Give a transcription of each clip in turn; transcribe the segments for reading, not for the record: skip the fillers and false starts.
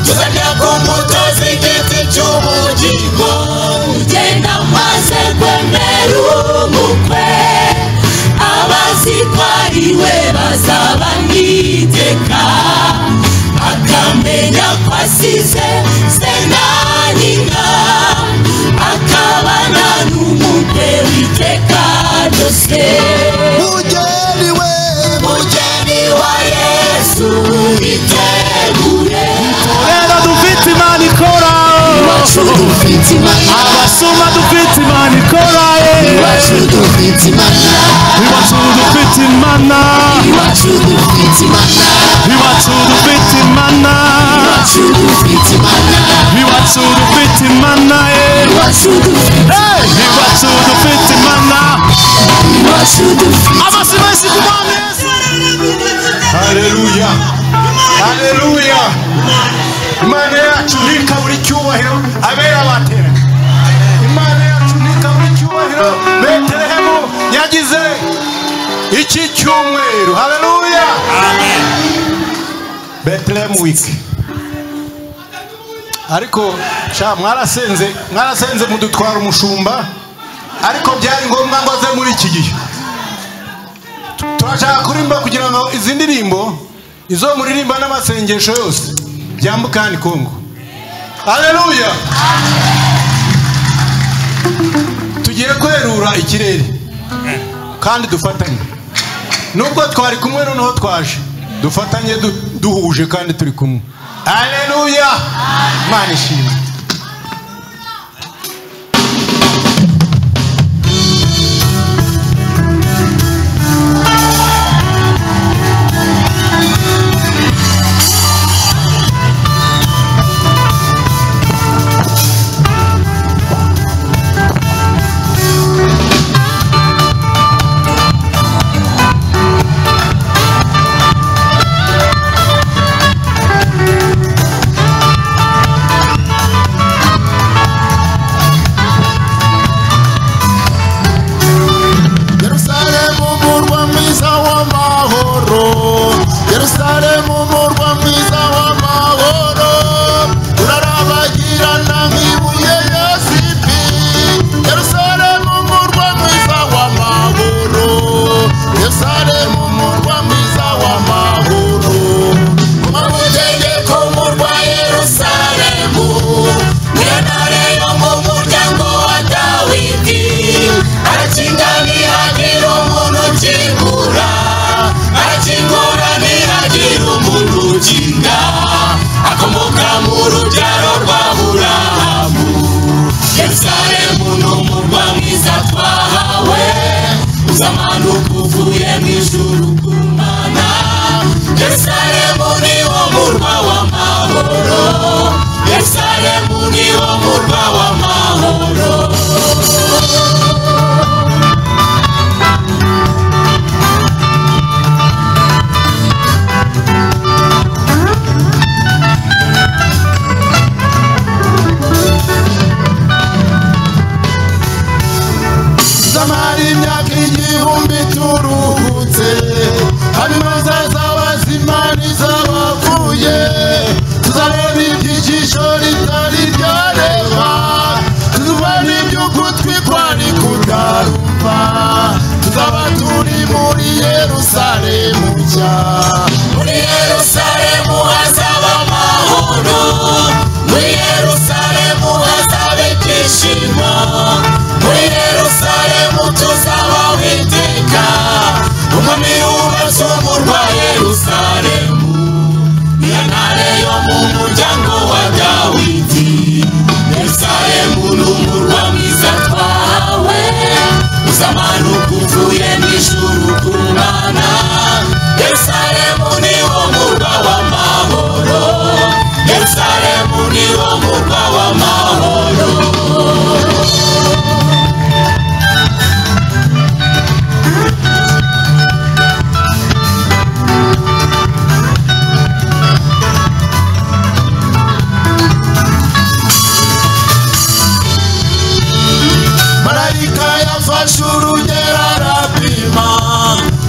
Tuzarya ku mbuto z'igiti cy'ubugingo. Ugenda maze kwemera umukwe, abazi ko ari we bazaba n'iteka. Akamenya ko asize se na nyina, akabana n'umukwe w'iteka ryose. Mugeni we, Mugeni wa Yesu itegure. Rero dufite Imana ikora, Iwacu dufite Imana, abasuma dufite Imana ikora, iwacu dufite Imana, iwacu dufite Imana, iwacu dufite Imana, iwacu dufite Imana, iwacu dufite Imana, iwacu dufite Imana, iwacu dufite, iwacu dufite Imana, iwacu dufite. Abasuma ku Mwami Yesu. Haleluya, haleluya. Imana yacu ntikabura icyubahiro, abera batera. Imana yacu ntikabura icyubahiro. Betelehemu yagize iki cyumweru. Haleluya, amen. Betelehemu week. Ariko sha mwarasenze, mwarasenze mudutwara umushumba, ariko byari ngombwa ngo aze muri iki gihe. Turashaka kurimba kugira ngo izi ndirimbo izo muririmba n'amasengesho yose byambuka hano Kongo. Haleluya. Tugiye kwerura ikirere kandi dufatanye. Nubwo twari kumwe noneho twaje dufatanye, duhuje kandi turi kumwe. Haleluya. Imana ishimwe.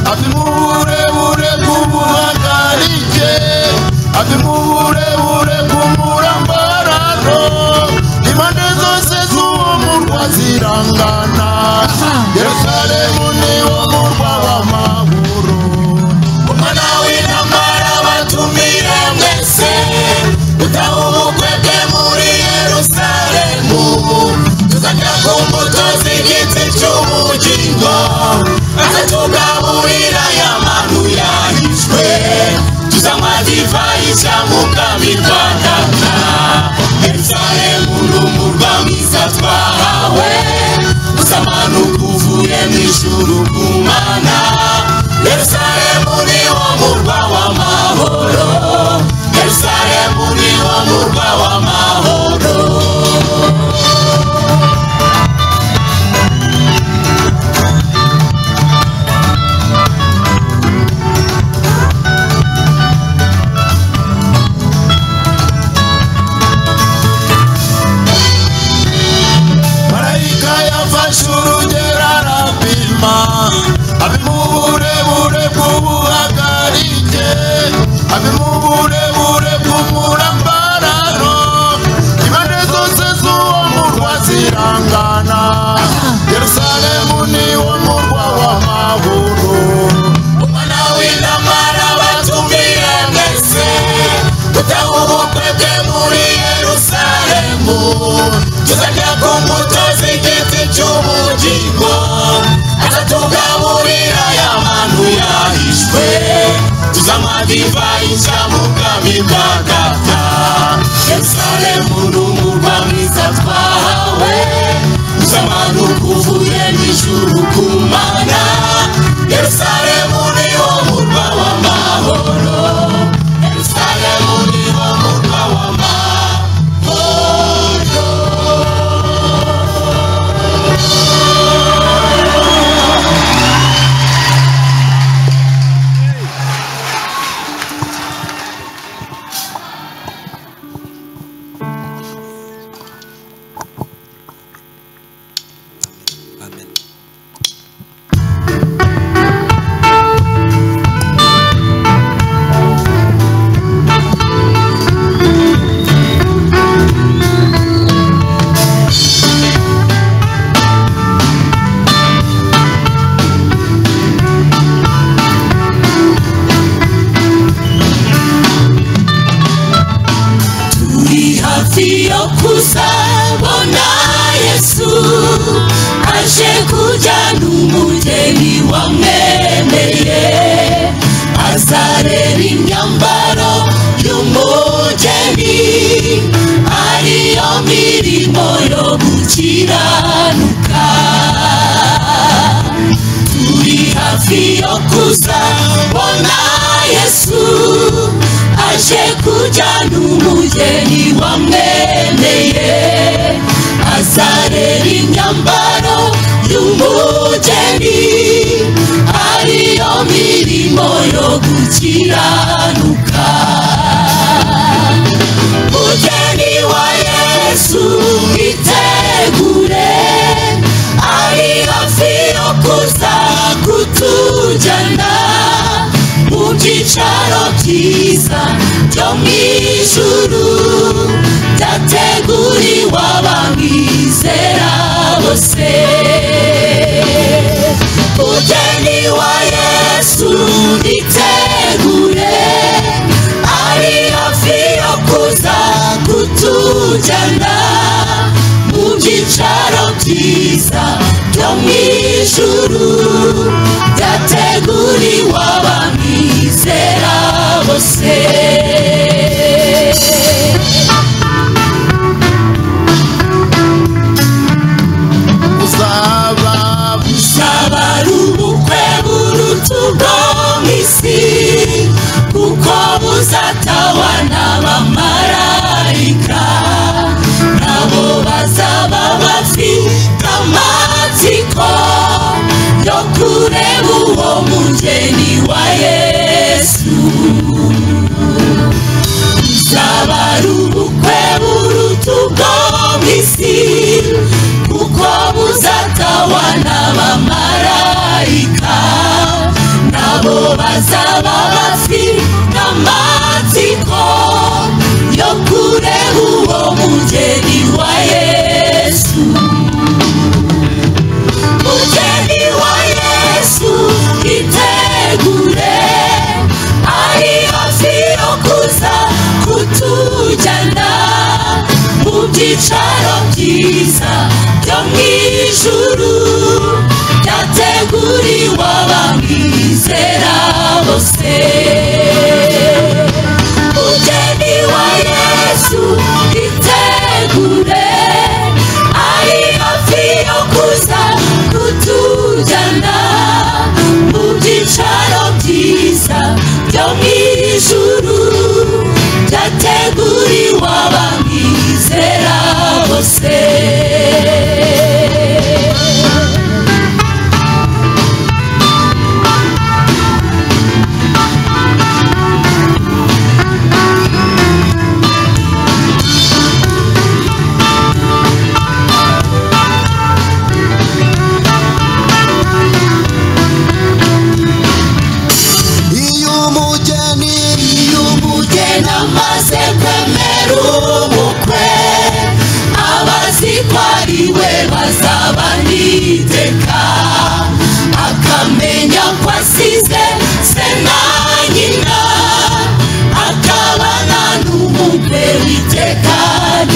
Ati muburebure bw'ubuhagarike. Yerusalemu tuzarya ku mbuto z'igiti cy'ubugingo azatugaburira ya manu yahishwe tuzanywa divayi nshya mu bwami bwa Data. Yerusalemu ni umurwa mwiza twahawe uzamanuka uvuye mu ijuru ku Mana. Yerusalemu ni wo murwa w'amahoro, Yerusalemu ni wo murwa w'amahoro. Amen. Turi hafi yo kuzabona Yesu aje kujyana umugeni wamwemeye, azareba imyambaro y'umugeni ariyo mirimo yo gukiranuka. Turi hafi yo kuzabona Yesu aje kujyana umugeni wamwemeye, azareba imyambaro y'umugeni ariyo mirimo yo gukiranuka. Mugeni wa Yesu itegure, ari hafi yo kuza kutujyana mu byicaro byiza byo mu ijuru byateguriwe abamwizera bose. Mugeni wa Yesu itegure, ari hafi yo kuza kutujyana mu byicaro byiza byo mu ijuru byateguriwe abamwizera bose. Uzaba ari ubukwe buruta ubwo mu isi, kuko buzatahwa n'abamarayika, nabo bazaba bafite amatsiko yo kureba uwo mugeni wa Yesu. Uzaba ari ubukwe buruta ubwo mu isi, kuko buzatahwa n'abamarayika, nabo bazaba bafite amatsiko yo kureba uwo mugeni wa Yesu. Mugeni wa Yesu itegure, ari hafi yo kuza kutujyana mu byicaro byiza byo mu ijuru byateguriwe abamwizera bose. Mugeni wa Yesu itegure, ari hafi yo kuza kutujyana mu byicaro byiza byo mu ijuru byateguriwe abamwizera bose.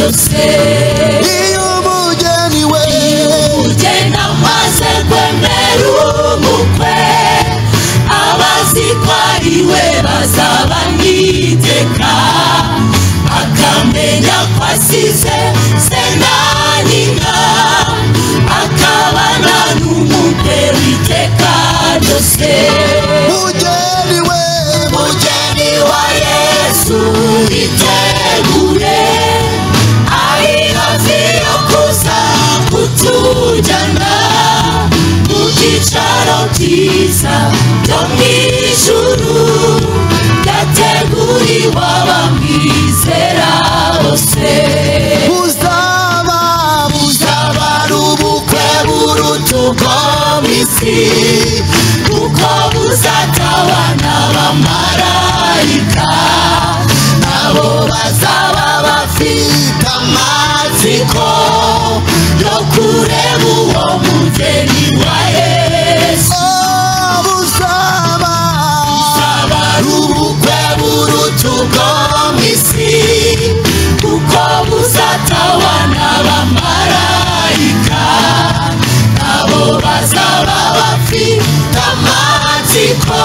ryose. Iyo umugeni we Umugeni amaze kwemera umukwe, abazi ko ari we bazaba n'iteka, akamenya ko asize se na nyina, akabana n'umukwe w'iteka ryose. Mugeni we, Mugeni wa Yesu itegure, ari hafi yo kuza kutujyana mu byicaro byiza byo mu ijuru, byateguriwe abamwizera bose. Buzaba, Buzaba ari ubukwe buruta ubwo mu isi, kuko buzatabana abamarayika, nabo bazaba bafite amatsiko yo kureba uwo mugeni wa Yesu. Oh, buzaba, Buzaba ari ubukwe buruta ubwo mu isi, kuko buzatabana abamarayika, nabo bazaba bafite amatsiko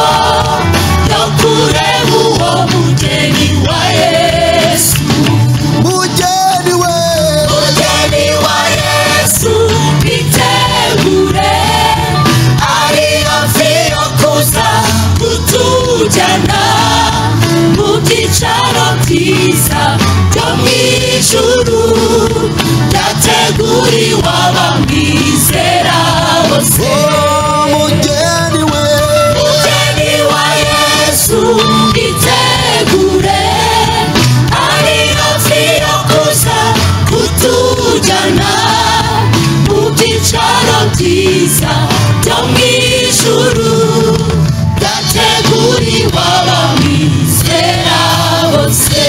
yo kureba uwo mugeni wa Yesu. Mugeni we, Mugeni wa Yesu itegure, ari hafi yo kuza kutujyana mu byicaro byiza byo mu ijuru, byateguriwe abamwizera bose. Oh, mugeni we, Mugeni wa Yesu itegure, ari hafi yo kuza kutujyana mu byicaro byiza byo mu ijuru, byateguriwe abamwizera bose.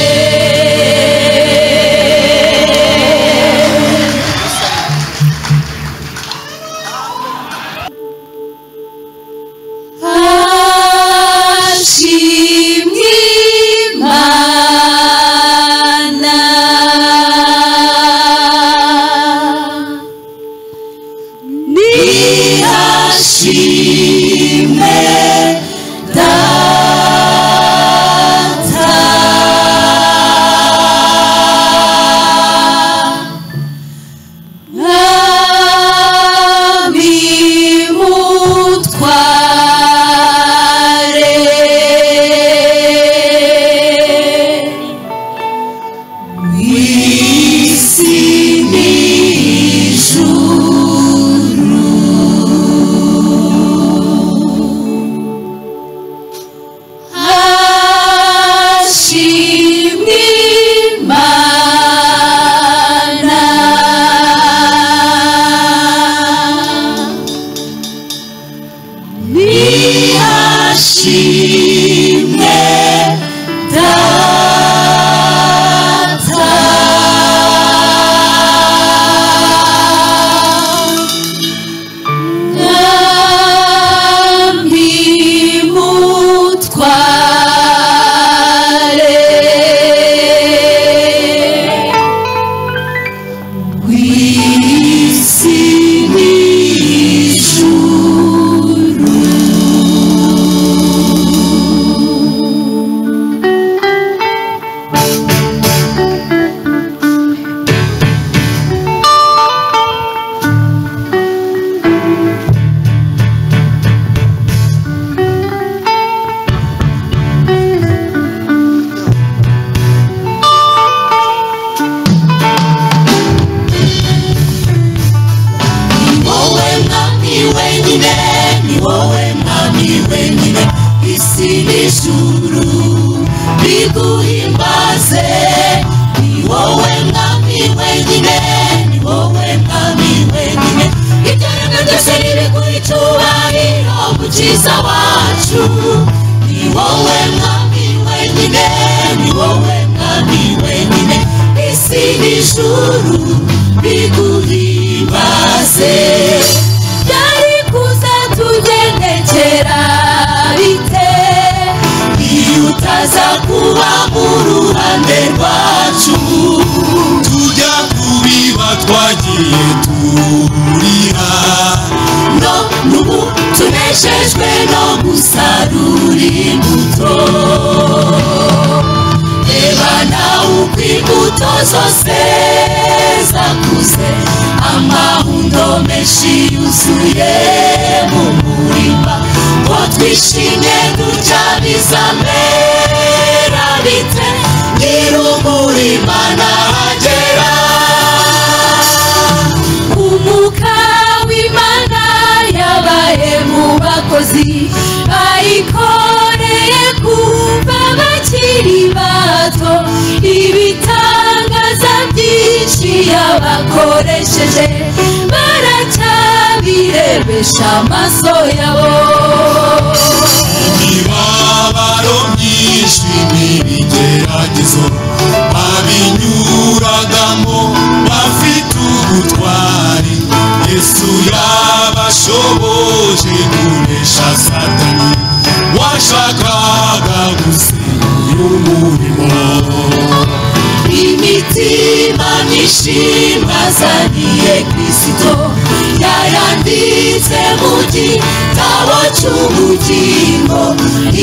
Ashimwe Imana, nihashimwe Data, Mwami mutware, w'isi n'ijuru. Ashimwe Imana, nihashimwe Data, Mwami mutware, w'isi n'ijuru. Ni wowe mwami wenyine, ni wowe mwami wenyine, isi n'ijuru biguhimbaze. Ni wowe mwami wenyine, ni wowe mwami wenyine, ibyaremwe byose nibiguha icyubahiro, mukiza wacu. Ni wowe mwami wenyine, ni wowe mwami wenyine, isi n'ijuru biguhimbaze. Byari kuza tugendekera bite iyo utaza kuba mu ruhande rwacu? Tujye twagiye turira, none ubu tunejejwe no gusarura imbuto. Reba nawe uko imbuto zose zakuze, amahundo menshi yuzuye mu murima. Ngo twishimye dutya bizamera bite, nyir'umurima nahagera. Umwuka w'Imana yabaye mu bakozi bayikoreye kuva bakiri bato, ibitangaza byinshi yabakoresheje baracyabirebesha amaso yabo. Imibabaro myinshi n'ibigeragezo babinyuragamo bafite ubutwari, Yesu yabashoboje kunesha Satani washakaga gusenya umurimo. Imitima myinshi mwazaniye Kristo, yayanditse mu gitabo cy'ubugingo.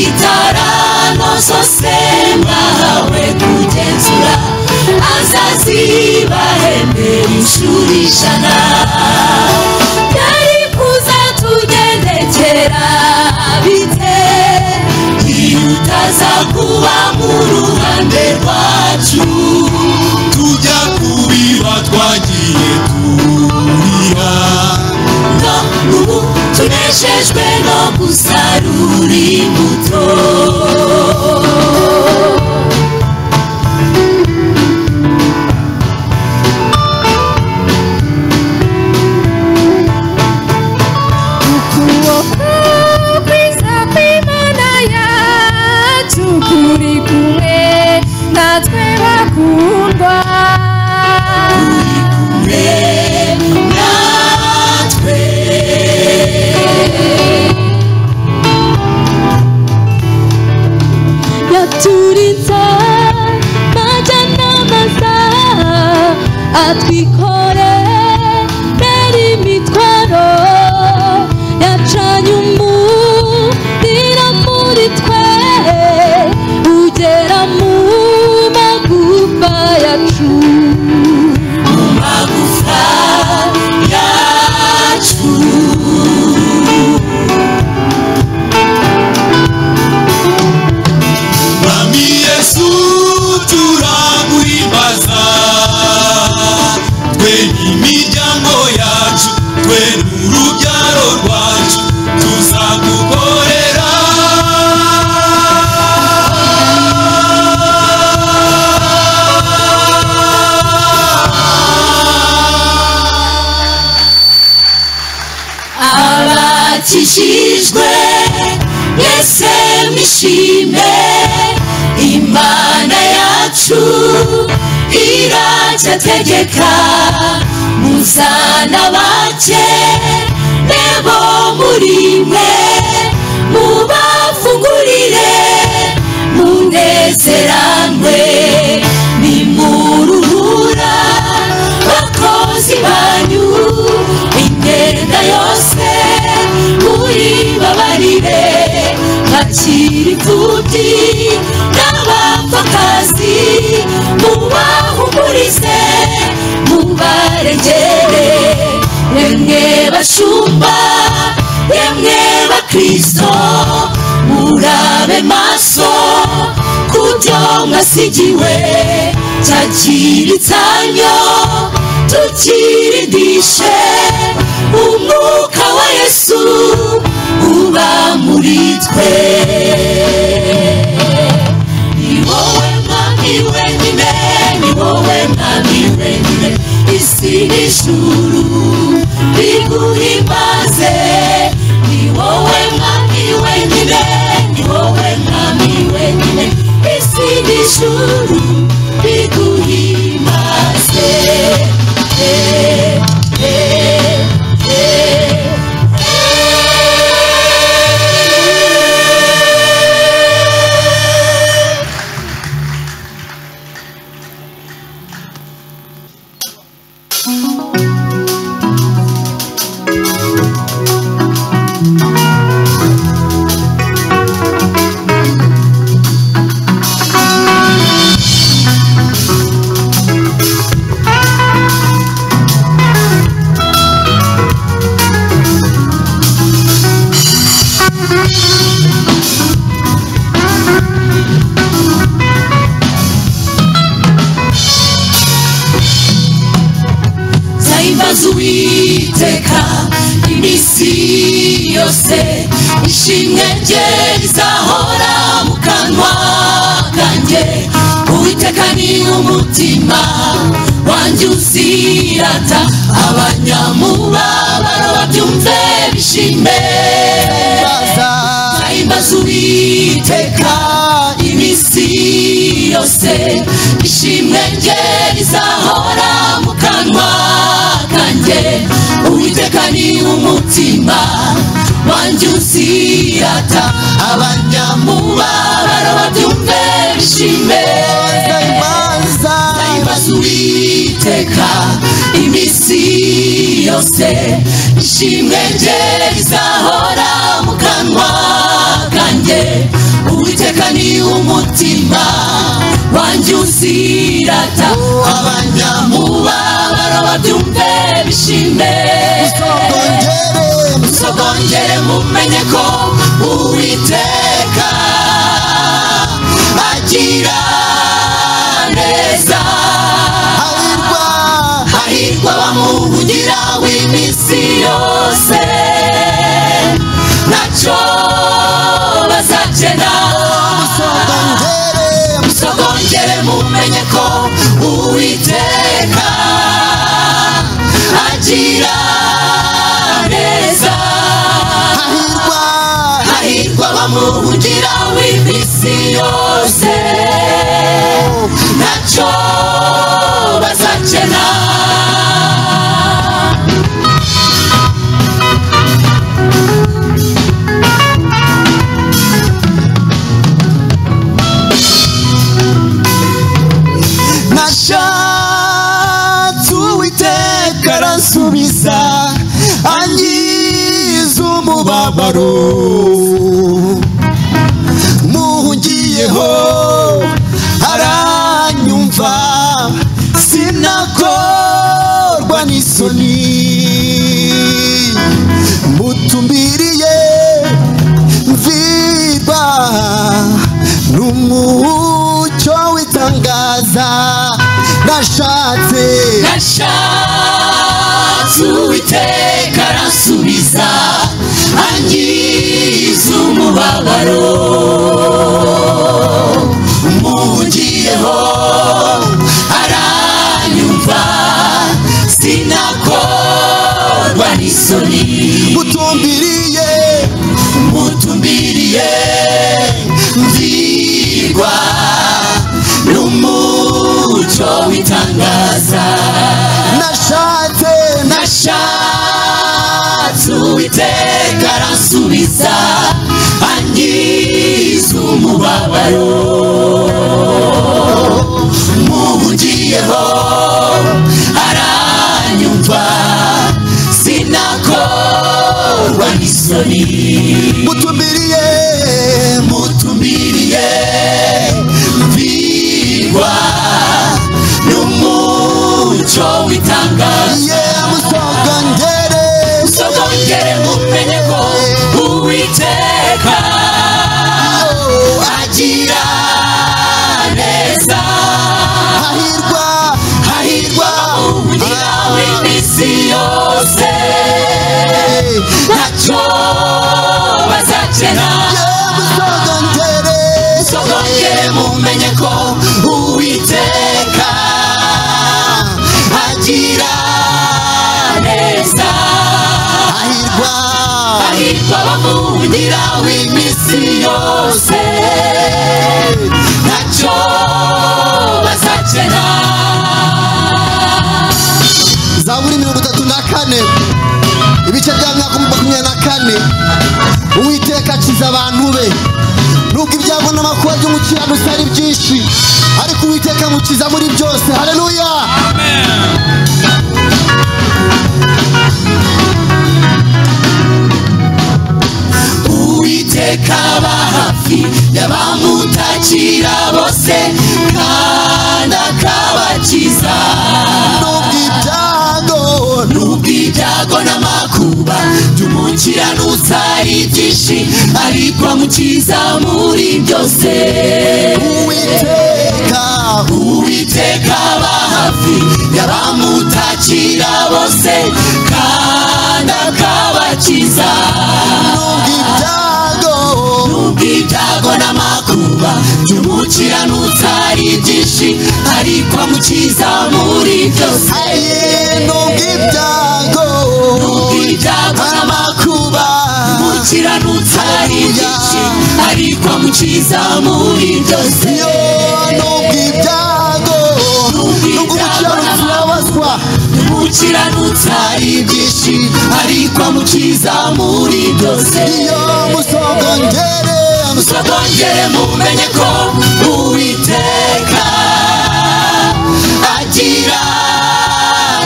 Itarano zose mwahawe kugenzura, azazibahembera inshuro 100. Byari kuzatugendekera bite iyo utaza kuba mu ruhande rwacu? Tujya kubiba twagiye turira, none ubu tunejejwe no gusarura imbuto. Ukuboko kwiza kw'Imana yacu kuri kumwe natwe bakundwa. Kuri kumwe natwe. Yaturinze amajyana atwikorera imitwaro, yacanye umuriro muri twe ugera mu magufa yacu. Mu magufa yacu. Mwami Yesu turaguhimbaza, twe n'imiryango yacu, twe n'urubyaro rwacu tuzagukorera. Abakijijwe mwese mwishime, Imana yacu iracyategeka. Muzana bake nebo muri mwe, mubafungurire munezeranwe. Nimuruhura bakozi banyu, imyenda yose muyibabarire. Bakiri imfubyi n'abapfakazi, mubahumurize mubarengere. Yemwe bashumba, yemwe bakristo, murabe maso kubyo mwasigiwe. Cyakiritsanyo tukirindishe, umwuka wa Yesu uba muri twe. Ni wowe Mwami wenyine, ni wowe Mwami wenyine, isi n'ijuru biguhimbaze. Ni wowe Mwami wenyine, ni wowe Mwami wenyine, isi n'ijuru biguhimbaze. Thank Nzahimbaza Uwiteka iminsi yose, ishimwe rye rizahora mu kanwa kanjye. Uwiteka ni umutima wanjye uzirata, abanyamubabaro babyumve bishime. Nzahimbaza Uwiteka iminsi yose, ishimwe rye rizahora mu kanwa kanjye. Uwiteka ni umutima wanjye uzirata, abanyamubabaro babyumve bishime. Nzahimbaza Uwiteka iminsi yose, ishimwe rye rizahora mu kanwa kanjye. Uwiteka ni umutima wanjye uzirata, abanyamubabaro babyumve bishime. Musogongere mumenye ko Uwiteka agira neza, hahirwa abamuhugira w'iminsi yose, ntacyo bazakena. Musogongere mumenye ko Uwiteka agira neza, hahirwa abamuhugira w'iminsi yose, ntacyo bazakena. Nashatse Uwiteka aransubiza, ankiza umubabaro. Muhugiyeho aranyumva, sinakorwa n'isoni. Mutumbiriye mvirwa n'umucyo w'itangaza. Nashatse Uwiteka aransubiza, ankiza umubabaro. Muhugiyeho aranyumva, sinakorwa n'isoni. Mutumbiriye Mutumbiriye mvirwa n'umucyo w'itangaza. Nashatse Nashatse Uwiteka aransubiza, ankiza umubabaro. Muhugiyeho aranyumva, sinakorwa n'isoni. Mutumbiriye Mutumbiriye mvirwa n'umucyo w'itangaza. Musogongere Musogongere mumenye ko Uwiteka agira neza, hahirwa hahirwa abamuhugira w'iminsi yose, ntacyo bazakena. Musogongere Musogongere mumenye ko Uwiteka agira neza, hahirwa hahirwa abamuhugira w'iminsi yose, ntacyo bazakena. Zaburi 34 ibice bya 24. Uwiteka akiza abantu be, nubwo ibyago n'amakuba by'umukiranutsi ari byinshi, ariko Uwiteka amukiza muri byose. Haleluya, amen. Uwiteka aba hafi y'abamutakira bose, kandi akabakiza. Nubwo ibyago Nubwo ibyago n'amakuba by'umukiranutsi ari byinshi, ariko amukiza muri byose. Uwiteka Uwiteka aba hafi y'abamutakira bose, byose kandi akabakiza. Nubwo ibyago n'amakuba by'umukiranutsi ari byinshi, ariko amukiza muri byose. Nubwo ibyago n'amakuba by'umukiranutsi ari byinshi, ariko amukiza muri byose. Nubwo ibyago by'umukiranutsi ari byinshi, ariko amukiza muri byose. Musogongere mumenye ko Uwiteka agira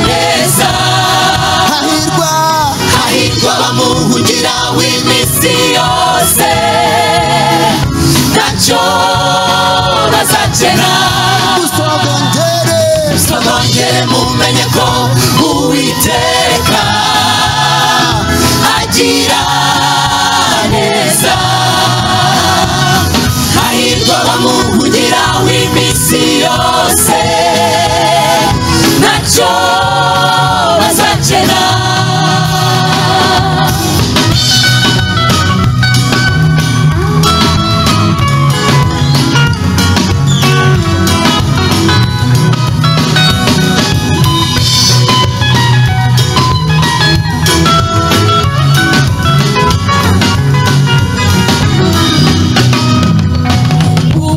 neza. Hahirwa abamuhugira w'iminsi yose, ntacyo bazakena. Musogongere mumenye ko Uwiteka agira neza. Hahirwa abamuhugira w'iminsi yose, ntacyo bazakena.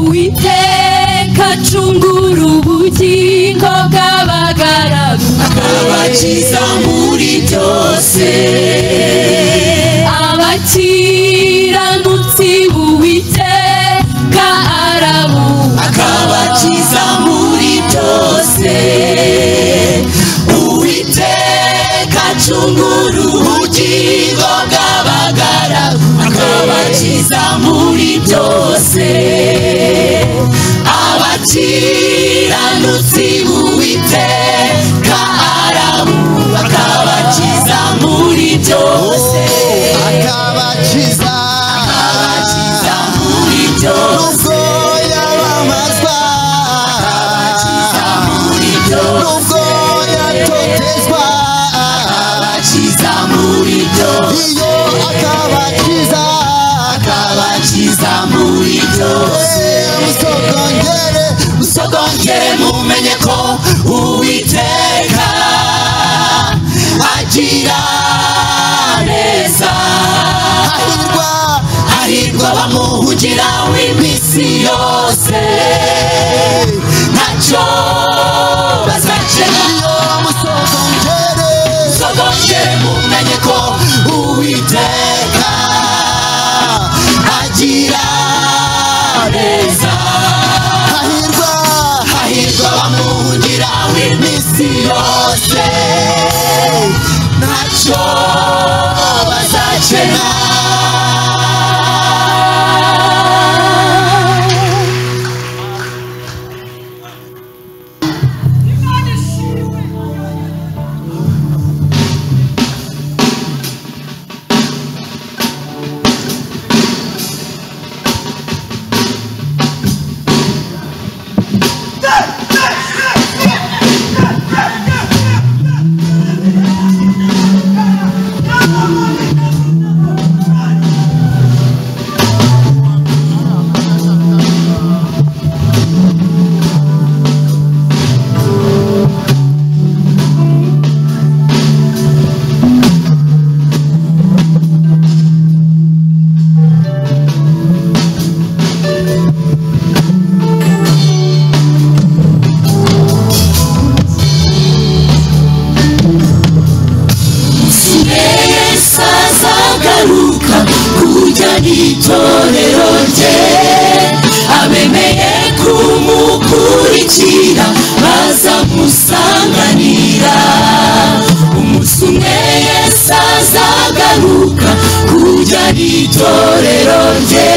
Uwiteka acungura ubugingo bw'abagaragu, akabakiza muri byose. Abakiranutsi b'Uwiteka arabubaha, akabakiza muri byose. Uwiteka acungura ubugingo bw'abagaragu, akabakiza muri byose. Abakiranutsi b'Uwiteka arabubaha, akabakiza muri byose. Akabakiza muri byose. Nubwo yababazwa, akabakiza muri byose. Nubwo yatotezwa, akabakiza muri byose. Iyo akabakiza, akabakiza muri byose. Musogongere, musogongere mumenye ko Uwiteka agira neza. Hahirwa, hahirwa abamuhugira w'iminsi yose, ntacyo bazakena. Iyo musogongere, musogongere mumenye ko Uwiteka agira neza. Hahirwa, hahirwa abamuhugira w'iminsi yose, ntacyo bazakena. Azagaruka kujya n'itorero rye, abemeye kumukurikira bazamusanganira. Umunsi umwe Yesu azagaruka kujya n'itorero rye,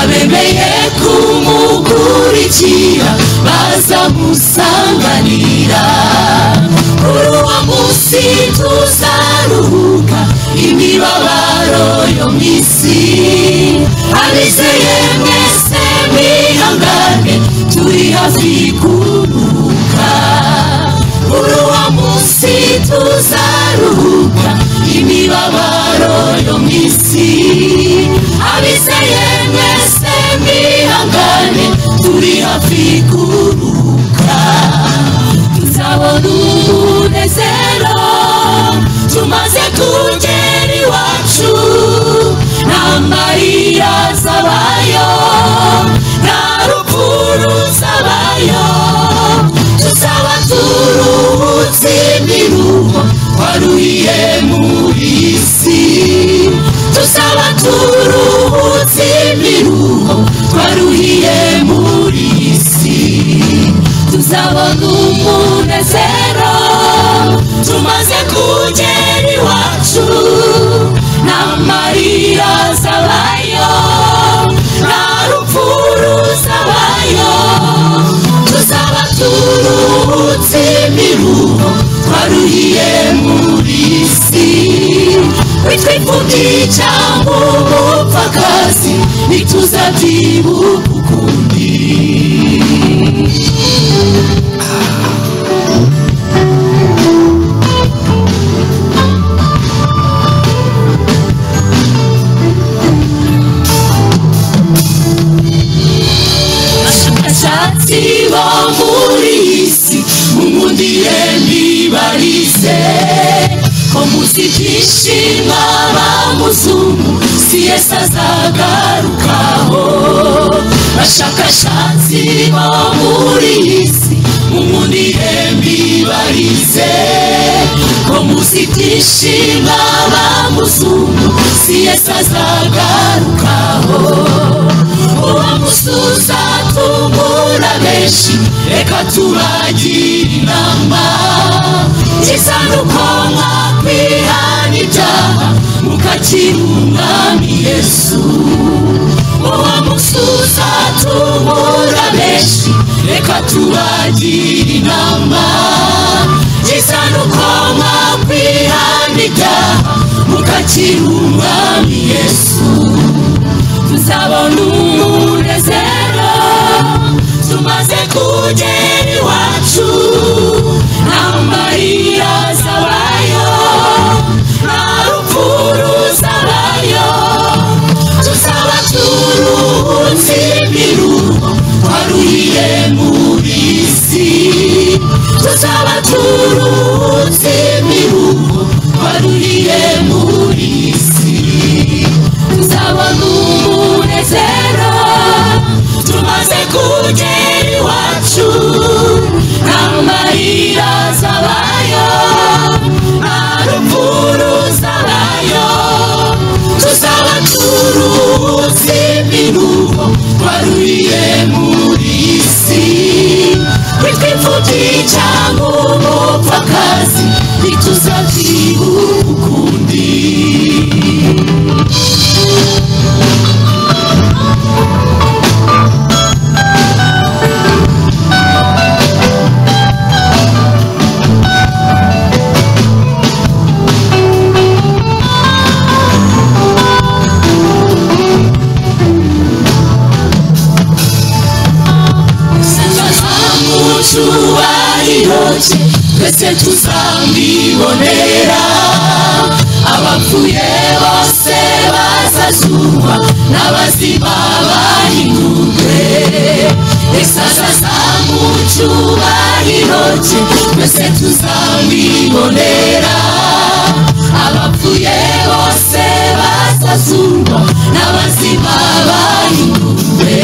abemeye kumukurikira bazamusanganira. Kuri uwo munsi tuzaruhuka imibabaro yo mu isi, abizeye mwese mwihangane turi hafi kuruhuka. Kuri uwo munsi hano mu isi. Abizeye mwese mwihangane, turi hafi kuruhuka. Tuzabona umunezero tumaze kugera iwacu, nta marira azabayo, nta rupfu ruzabayo. Tuzaba turuhutse imiruho twaruhiye muri iyi si. Tuzaba turuhutse imiruho twaruhiye muri iyi si. Tuzabona umunezero tumaze kugera iwacu, nta marira azabayo, nta rupfu ruzabayo. Tuzaba turuhutse imiruho twaruhiye muri iyi si. Witwa imfubyi cyangwa umupfakazi, ntituzabyibuka ukundi. Abashakashatsi bo muri iyi si, mumundire mbibarize, ko muzi byinshi mw'abamuzungu, si Yesu azagarukaho. Bashakashatsi bo muri iyi si, mumundire mbibarize, ko muzi byinshi mw'abamuzungu, si Yesu azagarukaho. Uwo musuza tungura benshi, reka tubagire inama. Cyiza nuko mwakwihana ibyaha, mukakira umwami Yesu. Uwo musuza tungura benshi, reka tubagire inama. Cyiza nuko mwakwihana ibyaha, mukakira umwami Yesu. Tuzabona umunezero tumaze kugera iwacu, nta marira azabayo, nta rupfu ruzabayo. Tuzaba turuhutse imiruho twaruhiye muri iyi si. Tuzaba turuhutse imiruho twaruhiye muri iyi si. Tuzabona umunezero tumaze kugera iwacu, nta marira azabayo, nta rupfu ruzabayo. Tuzaba turuhutse imiruho twaruhiye muri iyi si. Witwa imfubyi cyangwa umupfakazi, ntituzabyibuka ukundi. Cyubahiro cye twese tuzamwibonera, abapfuye bose bazazurwa, n'abazima bahindurwe. Yesu azaza mu cyubahiro cye, twese tuzamwibonera, abapfuye bose bazazurwa, n'abazima bahindurwe.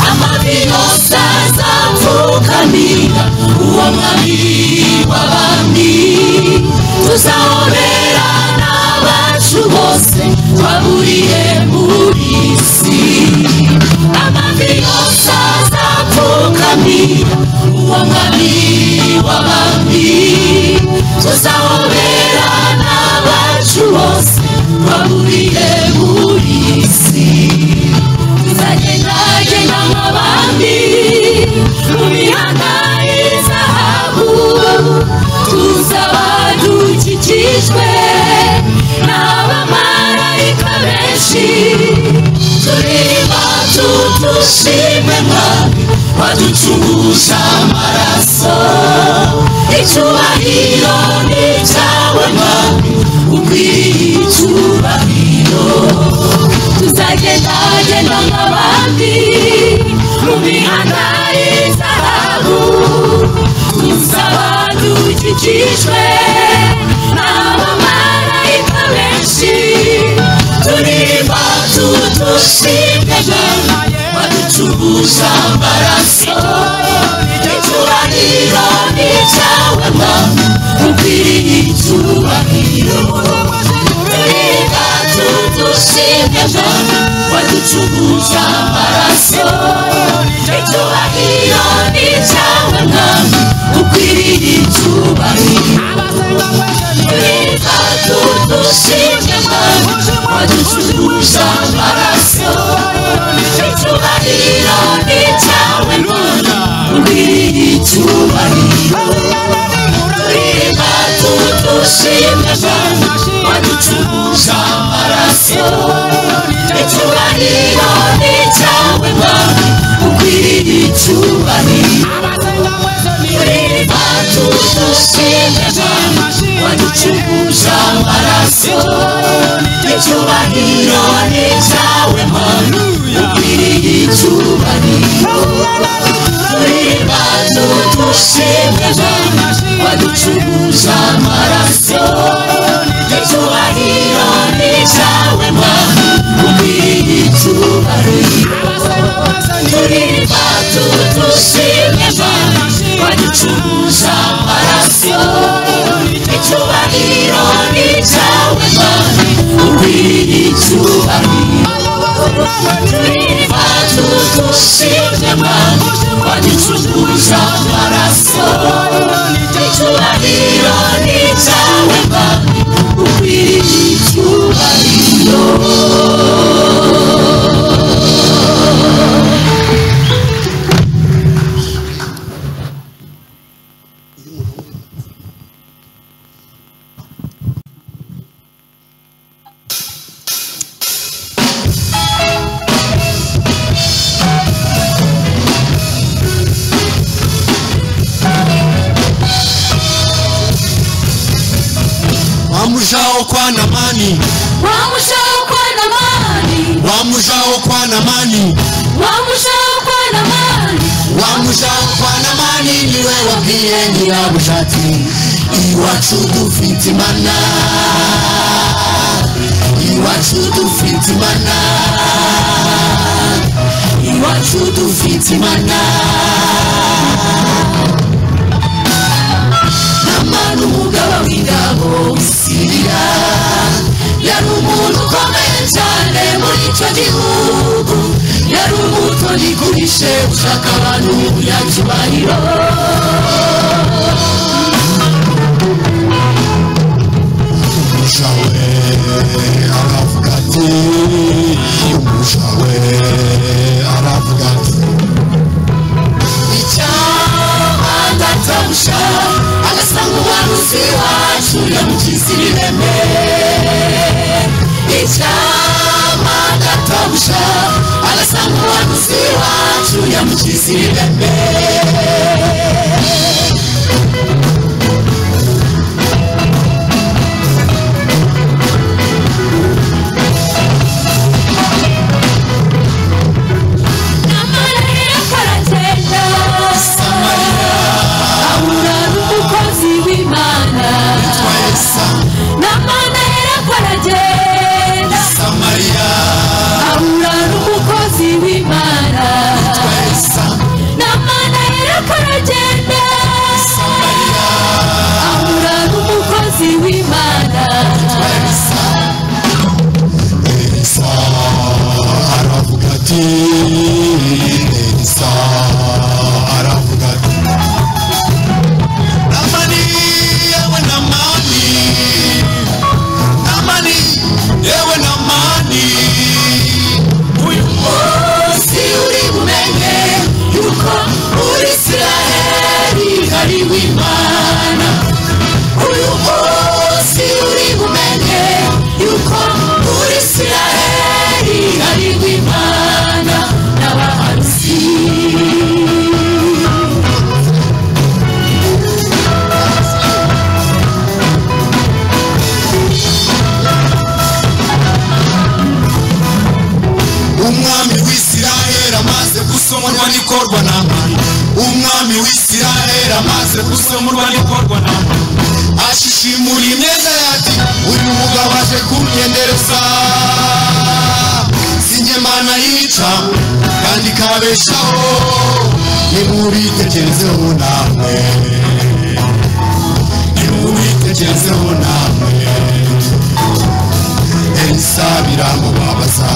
Amavi yose azapfukamira uwo mwami w'abami, tuzahobera n'abacu bose twaburiye muri iyi si. Amavi yose azapfukamira uwo mwami w'abami, tuzahobera n'abacu bose twaburiye muri iyi si. Tuzagendagenda nk'abami mu mihanda y'izahabu, tuzaba dukikijwe n'abamarayika benshi. Turirimba tutushime mwami waducunguje amaraso, icyubahiro ni icyawe mwami ukwiriye icyubahiro. icyubahiro. Tuzagenda genda nk'abandi mu mihanda y'izahabu, tuzaba dukikijwe n'abamarayika benshi, turirimba tudushimwe waducunguje amaraso. Icyubahiro ni icyawe Mwami, ukwiriye icyubahiro. Turirimba tudushimwe Mwami, waducunguje amaraso. Icyubahiro ni icyawe Mwami, ukwiriye icyubahiro. Turirimba tudushimwe Mwami, waducunguje amaraso. Icyubahiro ni icyawe Mwami, ukwiriye icyubahiro. Turirimba tudushimwe Mwami, waducunguje amaraso. Icyubahiro ni icyawe Mwami, ukwiriye icyubahiro. Turirimba tudushimwe Mwami, waducunguje amaraso. Icyubahiro ni icyawe Mwami, ukwiriye icyubahiro. Turirimba tudushimwe Mwami, waducunguje amaraso. Icyubahiro ni icyawe Mwami, ukwiriye icyubahiro. Turirimba tudushimwe Mwami, waducunguje amaraso. Icyubahiro ni icyawe Mwami, ukwiriye icyubahiro. Turirimba tudushimwe Mwami, waducunguje amaraso. Icyubahiro ni icyawe Mwami, ukwiriye icyubahiro. Wamujaho kwa Namani, Wamujaho kwa Namani, wamujaho kwa Namani, wamujaho kwa Namani, wamujaho kwa Namani, niwe wabwiye nyirabuja ati iwacu dufite Imana, iwacu dufite Imana, iwacu dufite Imana. Namani umugaba w'ingabo w'i Siriya yari umuntu ukomeye cyane muri icyo gihugu, yari umutoni kuri ushaka abantu umunyacyubahiro. Umuja we aravuga ati, umuja we aravuga ati, icyampa ndatabusha agasanga umuhanuzi wacu yamukiza ibibembe. Icyampa ndatabusha agasanga umuhanuzi wacu yamukiza ibibembe. w'Isiraheli amaze gusoma urwandiko rwa Namani ashishimura imyenda yati uyu mugabo aje kunyendereza sinjye Mana yica kandi kabeshaho nimubitekerezeho namwe nimubitekerezeho namwe Elisa biramubabaza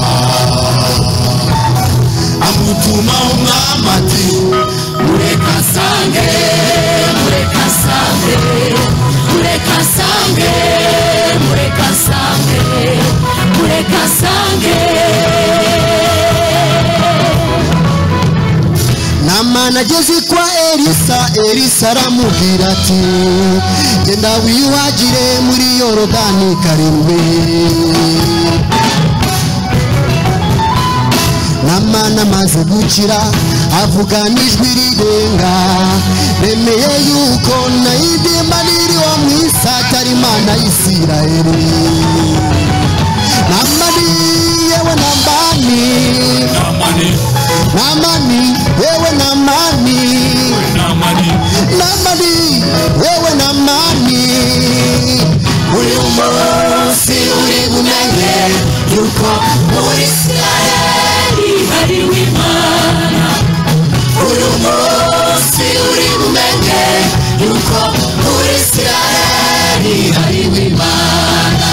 amutuma umwami ati mureka sange mureka sange mureka sange mureka sange mureka sange. Namani ageze kwa Elisa, Elisa aramubwira ati genda wiyuhagire muri Yorodani karindwi. Namani amaze gukira avuga n'ijwi rirenga nemeye yuko nayindi Mana iriho mu isi atari Imana y'Isiraheli. Namani yewe Namani, Namani yewe Namani, Namani yewe Namani, uyu munsi uri bumenye yuko muri Isiraheli hariho Imana. Uyu munsi uri bumenye yuko muri Isiraheli hariho Imana.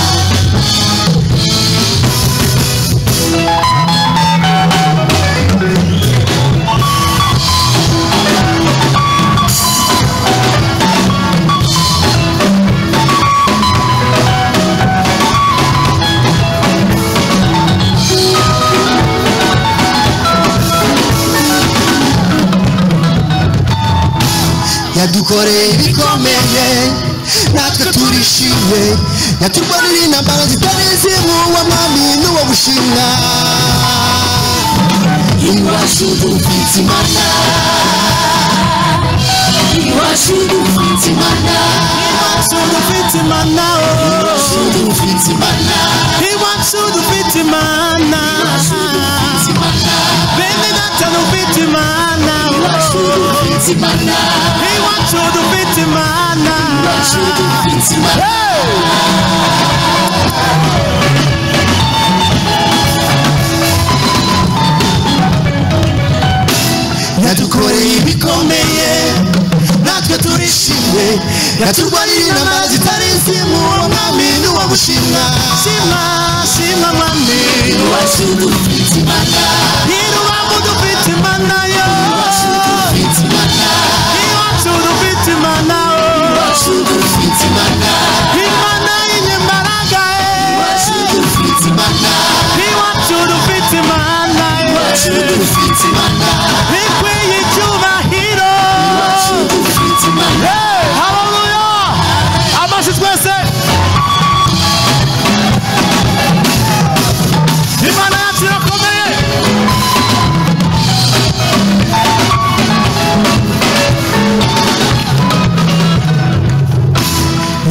Yadukoreye ibikomeye natwe turishimye, yaturwaniriye intambara zitari iz'uwo mwami n'uwo gushimwa. Iwacu dufite Imana, iwacu dufite Imana, Iwacu dufite Imana, iwacu dufite Imana, iwacu dufite Imana, iwacu dufite Imana, bene data dufite Imana, iwacu dufite Imana, iwacu dufite Imana, iwacu dufite Imana. Yadukoreye ibikomeye natwe turishimye, yaturwaniriye intambara zitari iz'uwo mwami n'uwo gushimwa. Shimwa, shimwa mwami, Iwacu dufite Imana, irubavu dufite Imana yo, iwacu dufite Imana, iwacu dufite Imana, iwacu dufite Imana, Imana y'inyembaraga, iwacu dufite Imana, iwacu dufite Imana, iwacu dufite Imana, ikwiye icyubahiro. iwacu dufite Imana. Haleluya! Amashyi twese. Imana yacu irakomeye.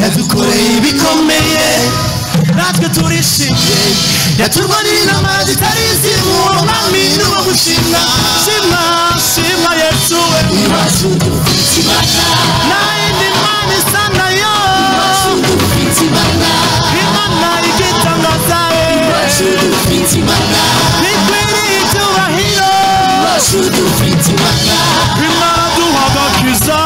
Yadukoreye ibikomeye natwe turishimye, yaturwaniriye intambara zitari iz'uwo mwami n'uwo gushimwa. Shimwa, shimwa Yesu we. Iwacu dufite Imana, Nta yindi Mana isa nayo. iwacu dufite Imana, Imana igitangaza, iwacu dufite Imana, ikwiriye icyubahiro. iwacu dufite Imana, Imana duha agakiza,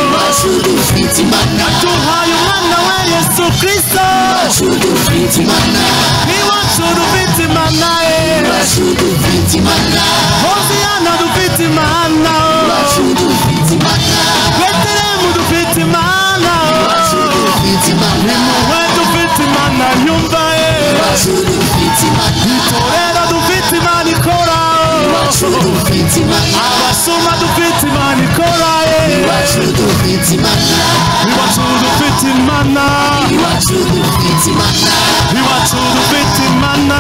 iwacu dufite Imana, duhaye umwana wa Yesu Kristo. iwacu dufite Imana, Iwacu dufite Imana, iwacu dufite Imana, Hoziyana dufite Imana, iwacu dufite Imana, Betelehemu dufite Imana, iwacu dufite Imana, we dufite Imana yumva, iwacu dufite Imana, itorero dufite Imana ikora, iwacu dufite Imana, abasuma dufite Imana ikora, iwacu dufite Imana, iwacu dufite Imana, iwacu dufite Imana, iwacu dufite Imana,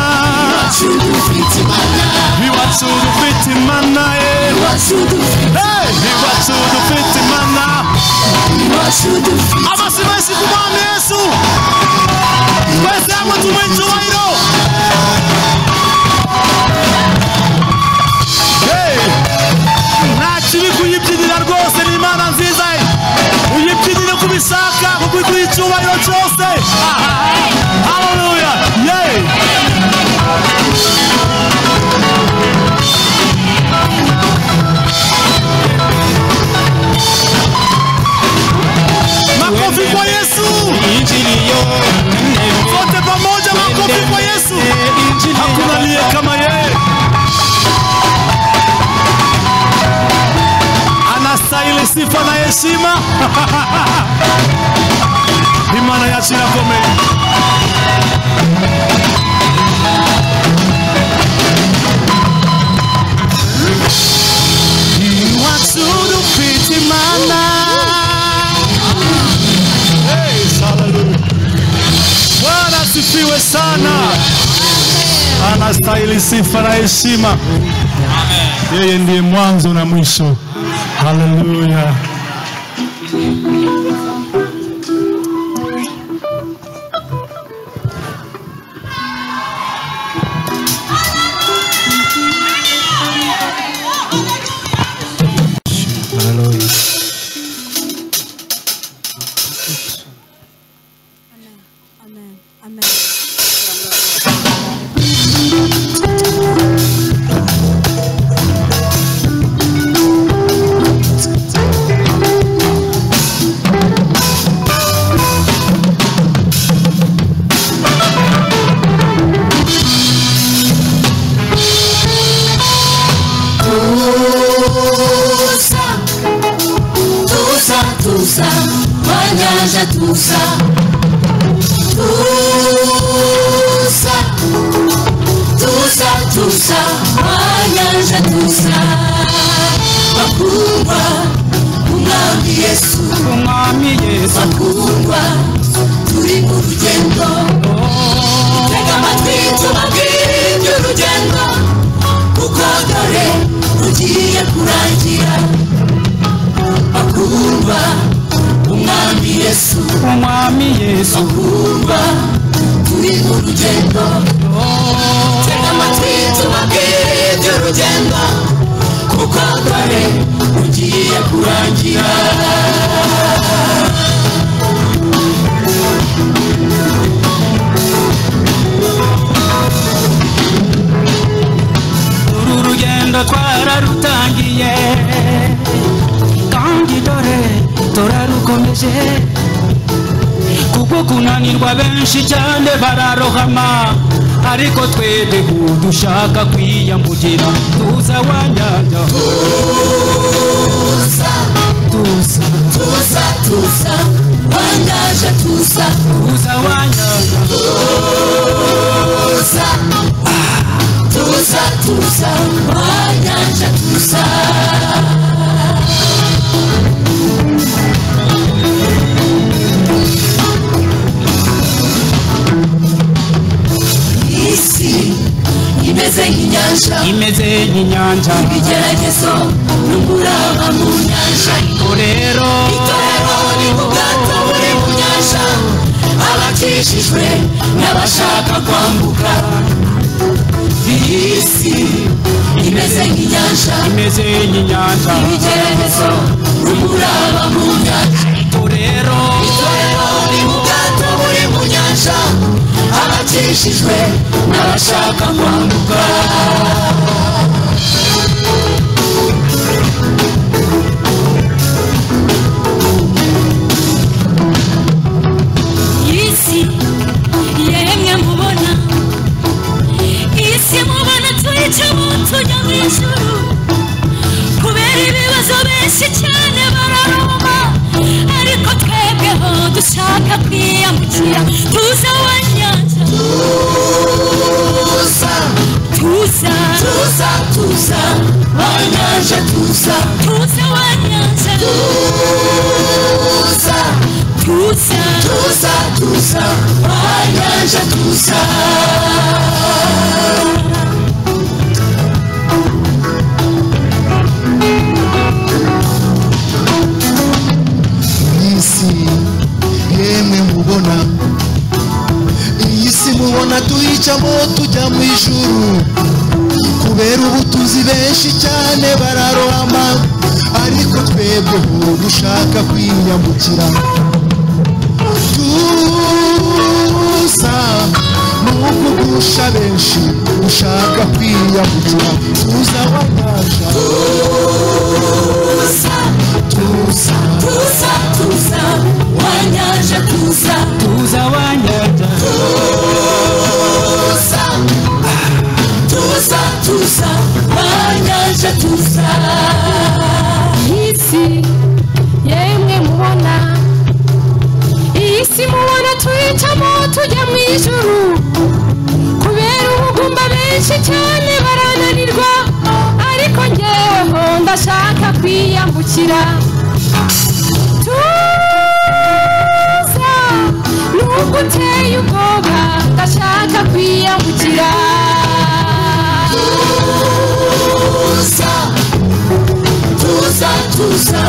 iwacu dufite Imana, iwacu dufite Imana, iwacu dufite, iwacu dufite Imana. iwacu dufite. Amashyi menshi ku mwami Yesu. Twese hamwe tumuhe icyubahiro. Hey! Nta kibi kuyibyinira rwose ni Imana. cyose. Haleluya. Yeah. Makofi kwa Yesu. Sote pamoja, makofi kwa Yesu. Hakuna aliye kama yeye. Anastahili sifa na heshima. Imana yacu irakomeye. Iwacu dufite Imana. Hey, haleluya. Bwana asifiwe sana. Anastahili sifa na heshima. Yeye ndiye mwanzo na mwisho. Haleluya. Haleluya. Amen. Amen. Tusa, tusa, tusa, wanyanja tusa. Tusa, tusa, tusa, wanyanja tusa. Bakundwa, umwami Yesu, Umwami Yesu. Bakundwa, turi mu rugendo. Tega amatwi tubabwire iby'urugendo, kuko dore rugiye kurangira. Bakundwa, umwami Yesu, Umwami Yesu. Bakundwa, turi mu rugendo. Tega amatwi tubabwire iby'urugendo, kuko dore rugiye kurangira. Uru rugendo twararutangiye, kandi dore turarukomeje. Kubwo kunanirwa benshi cyane bararohama, ariko twebwe dushaka kwiyambukira. Tuza wanyanja. Tusa, Tuza, tusa, tusa, wanyanja tusa. tuza wanyanja. Tusa, tusa, tusa, wanyanja tusa. Isi imeze nk'inyanja, Imeze nk'inyanja. ibigeragezo n'umuraba mu nyanja. Rero Itorero ni mu bwato buri mu nyanja, abakijijwe n'abashaka kwambuka. Isi imeze nk'inyanja, imeze nk'inyanja. ibigeragezo n'umuraba mu nyanja. Rero Itorero ni mu bwato buri mu nyanja, abakijijwe n'abashaka kwambuka. Isi yemwe mubona, isi mubona tuyicamo tujya mu ijuru. Kubera ibibazo benshi cyane bararoma, ariko twebweho dushaka kwiyambukira. Tuza wanyanja. Tusa, Tuza, tusa, tusa, wanyanja tusa. tuza wanyanja. Tusa, Tuza, tusa, tusa, wanyanja tusa. Isi yemwe mubona, iyi si mubona tuyicamo tujya mu ijuru. Kubera ubutunzi benshi cyane bararohama, ariko twebwe dushaka kwiyambukira. Kurusha benshi ushaka kwiyambukira. Tuza wa nyanja. Tuza, tuza, tuza, tuza wa nyanja, tuza, tuza wa nyanja. Tuza, tuza, tuza wa nyanja, tuza. Isi yemwe mubona, isi mubona twicamo tujya mu ijuru. Kubera ubugumba benshi cyane barananirwa, ariko njyeweho ndashaka kwiyambukira. Tuza nubwo uteye ubwoba, ndashaka kwiyambukira. Tuza, tuza, tuza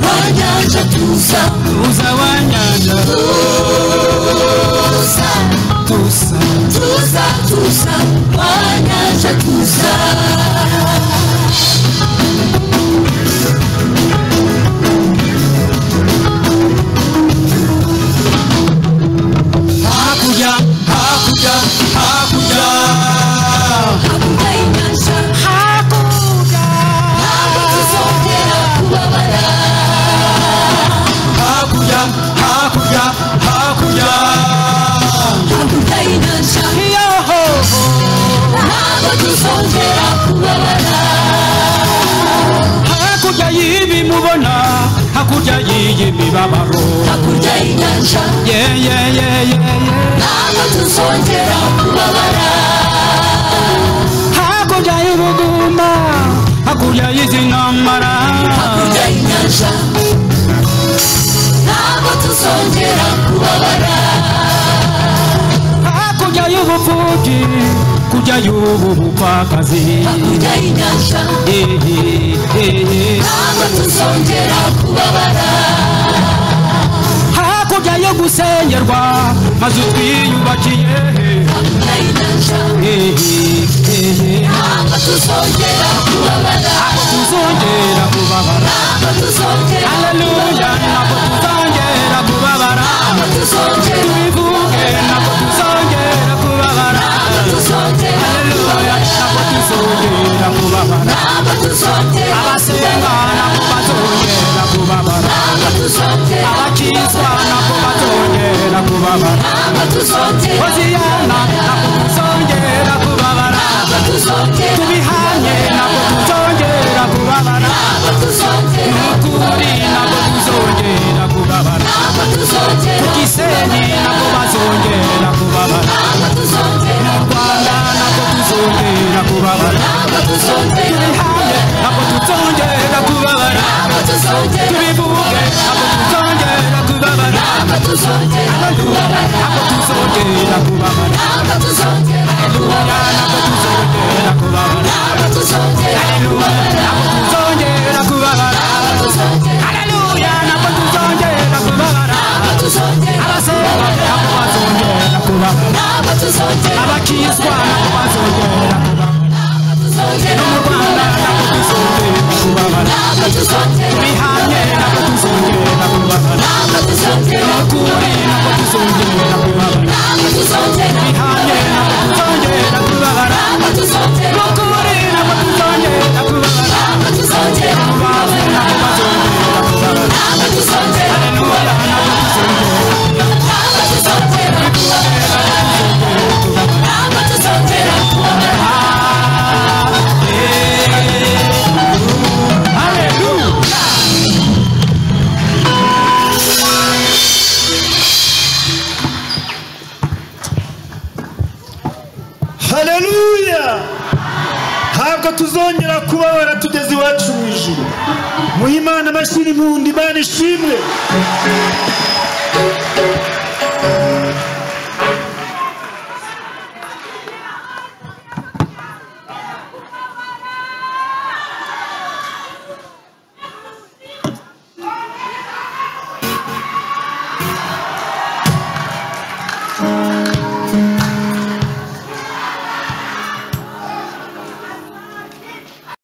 wa nyanja, tuza, tuza wa nyanja. Tuza, tuza, tuza, tuza wa nyanja, tuza. Hakurya, hakurya, hakurya, hakurya y'inyanja, hakurya. Ntabwo tuzongera kubabara. Hakurya, hakurya, hakurya, hakurya y'inyanja, ntabwo tuzongera kubabara. Hakurya y'ibi mubona, hakurya y'iyi mibabaro, hakurya y'inyanja, yeah, yeah, yeah, yeah, yeah. Ntabwo tuzongera kubabara. Hakurya y'ubugumba, hakurya y'izi ntambara, hakurya y'inyanja, ntabwo tuzongera kubabara. Hakurya y'ubupfubyi, kurya y'ubu bupfakazi, hakurya y'inyanja, ntabwo tuzongera kubabara. Hakurya yo gusengerwa mazu twiyubakiye, hakurya y'inyanja, ntabwo tuzongera kubabara. Ntabwo tuzongera kubabara. Ntabwo tuzongera. Haleluya, ntabwo tuzongera kubabara. Ntabwo tuzongera. Tubivuge, ntabwo tuzongera kubabara. Ntabwo tuzongera. Haleluya, ntabwo tuzongera kubabara. Ntabwo tuzongera. Abasenga ntabwo bazongera kubabara. Ntabwo tuzongera. Abakizwa ntabwo bazongera kubabara. Ntabwo tuzongera. Hoziyana ntabwo tuzongera kubabara. Ntabwo tuzongera. Tubihanye ntabwo tuzongera kubabara. Ntabwo tuzongera. Nukuri ntabwo tuzongera kubabara. Ntabwo tuzongera. Ku Gisenyi ntabwo bazongera kubabara. Ntabwo tuzongera. Mu Rwanda ntabwo tuzongera kubabara. Ntabwo tuzongera. Tubihanye ntabwo tuzongera kubabara. Ntabwo tuzongera. Tubivuge ntabwo tuzongera kubabara. Ntabwo tuzongera kubabara. Ntabwo tuzongera kubabara. Ntabwo tuzongera kubabara. Ntabwo tuzongera kubabara. Ntabwo tuzongera kubabara. Ntabwo tuzongera kubabara. Ntabwo tuzongera. Haleluya, ntabwo tuzongera kubabara. Ntabwo tuzongera. Abasenga ntabwo bazongera kubabara. Ntabwo tuzongera. Abakizwa ntabwo bazongera kubabara. Ntabwo tuzongera. No mu Rwanda ntabwo tuzongera kubabara. Ntabwo tuzongera. Tubihanye ntabwo tuzongera kubabara. Ntabwo tuzongera. Nukuri ntabwo tuzongera kubabara. Ntabwo tuzongera. Tubihanye ntabwo tuzongera kubabara. Ntabwo tuzongera. Nukuri ntabwo tuzongera kubabara. Ntabwo tuzongera. Rubavu ntabwo bazongera kubabara. Ntabwo tuzongera. Haleluya, ntabwo tuzongera. Ntabwo tuzongera kubabara. Ntabwo tuzongera kubabara. Haleluya. Haleluya! Ntabwo tuzongera kubabara tugeze iwacu mu ijuru. Muhe Imana amashyi n'impundu, Imana ishimwe.